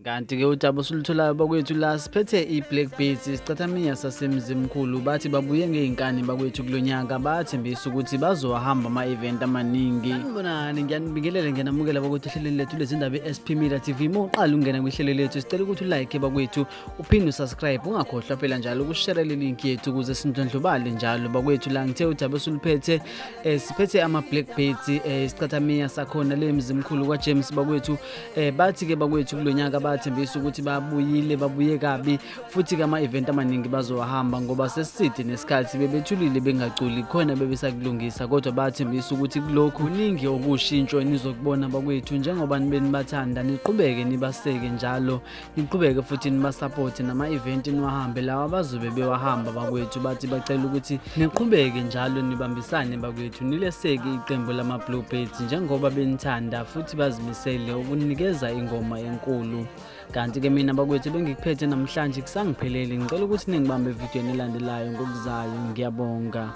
Kanti-ke udaba osulutholayo bakwethu la siphethe i-Black Beats isicathamiya saseMzimkhulu bathi babuye ngey'nkani bakwethu kulo nyaka bathembisa ukuthi bazowahamba ama-event amaningi. Sanibonani, ngiyanibingelela ngiyanamukela bakwethu ehlelweni lethu lezindaba i-SP Media TV. Uma uqala ukungena kwihlelo lethu sicela ukuthi ulike bakwethu uphinde usubscribe ungakhohlwa phela njalo ukushare le link yethu ukuze sindlondlobale njalo bakwethu la ngithe udaba esuluphethe siphethe ama-Black Beats isicathamiya sakhona le Mzimkhulu kwaJames bakwethu. Bathi-ke bakwethu kulo nyaka bathembisa ukuthi babuyile babuye kabi futhi-ke ama-event amaningi bazowahamba ngoba sesiside nesikhathi bebethulile bengaculi khona bebesakulungisa, kodwa bathembisa ukuthi kulokhu kuningi okushintsho enizokubona bakwethu njengoba nibe nibathanda niqhubeke nibaseke njalo niqhubeke futhi nibasapothe nama-event niwahambe lawa abazobe bewahamba bakwethu. Bathi bacela ukuthi niqhubeke njalo nibambisane bakwethu nileseke iqembu lama-Blue Birds njengoba benithanda futhi bazimisele ukunikeza ingoma enkulu. Kanti-ke mina bakwethu bengikuphethe namhlanje kusangipheleli, ngicela ukuthi ningibambe evidiyweni elandelayo ngokuzayo. Ngiyabonga.